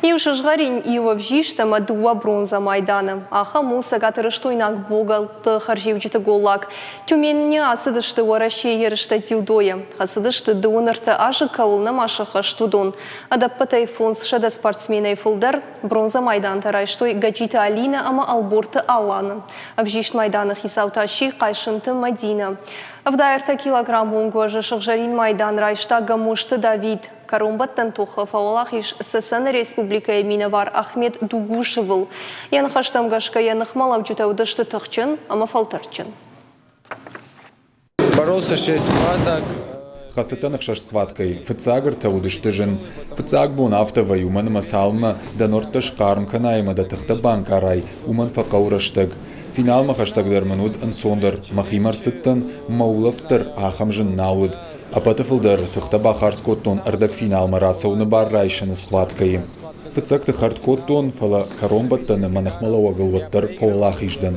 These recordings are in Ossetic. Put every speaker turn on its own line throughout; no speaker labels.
Иу сызгъӕрин, иу ӕвзист ӕмӕ дыууӕ бронзӕ майданы. Ахӕм у цӕгатирыстойнаг богӕлтты хӕрзиуджыты голлаг. Тюменьы ацыдысты Уӕрӕсейы ерыстӕ дзюдойӕ. Хӕцыдысты дыууын ӕртӕ азы кӕуыл нӕма сӕххӕст, уыдон. Ӕдӕппӕтӕй 500 спортсменӕй фылдӕр. Бронзӕ майдантӕ райстой Гӕджиты Алинӕ ӕмӕ Ӕлборты Аланы. Ӕвзист майданы хицау та сси Хъайсынты Мӕдинӕ. 73 килограмм онг уӕзы сыгъзӕрин майдан райста Гомосты Давид. Кӕронбӕттӕн тохы фӕуӕлахиз Цӕцӕны республикӕйы минӕвар Ахмед Дугушевыл. Йӕ ныхӕстӕм гӕсгӕ йӕ ныхмӕлӕуджытӕ уыдысты тыхджын ӕмӕ фӕлтӕрдджын.
Боролся шесть схваток.
Хӕцыдтӕн ӕхсӕз схваткӕй. Фыццаг ӕртӕ уыдысты зын. Фыццаг бон афтӕ вӕййы, уымӕн ӕмӕ цалынмӕ дӕ норттӕ схъарм кӕнай ӕмӕ дӕ тыхтӕ банкъарай, уымӕн фӕхъӕуы рӕстӕг. Финалмӕ хӕстӕгдӕр мын уыд ӕнцондӕр, мӕхимӕ ӕрцыдтӕн, мӕ улӕфт дӕр ахӕм зын нал уыд. Ӕппӕты фылдӕр тыхтӕ бахардз кодтон ӕрдӕгфиналмӕ рацӕуыны бар райсыны схваткӕйы. Фыццӕгты хӕрд кодтон, фӕлӕ кӕронбӕттӕны мӕ ныхмӕлӕууӕгыл уӕддӕр фӕуӕлахиз дӕн.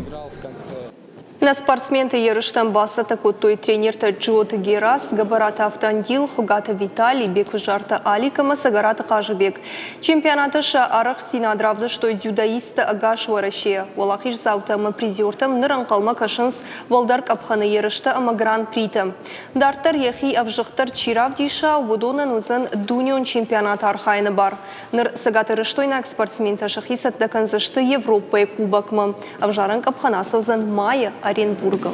Нӕ спортсменты ерыстӕм бацӕттӕ кодтой тренертӕ Джиоты Герас, Гӕбӕраты Автандил, Хуыгаты Виталий, Бекуызарты Алик ӕмӕ Цӕгӕраты Хъазыбег. Чемпионаты сӕ арӕхстдзинад равдыстой дзюдоисттӕ ӕгас Уӕрӕсейӕ. Уӕлахиздзаутӕ ӕмӕ призертӕм ныр ӕнхъӕлмӕ кӕсынц уӕлдӕр къӕпхӕны ерыстӕ ӕмӕ гран-притӕ. Дарддӕр йӕхи ӕвзыгъддӕр чи равдиса, уыдонӕн уыдзӕн дунеон чемпионаты архайыны бар. Ныр цӕгатирыстойнаг спортсментӕ сӕхи цӕттӕ кӕндзысты Европӕйы Кубокмӕ. Ӕвзарӕн къӕпхӕн ацӕудзӕн майы Оренбургы.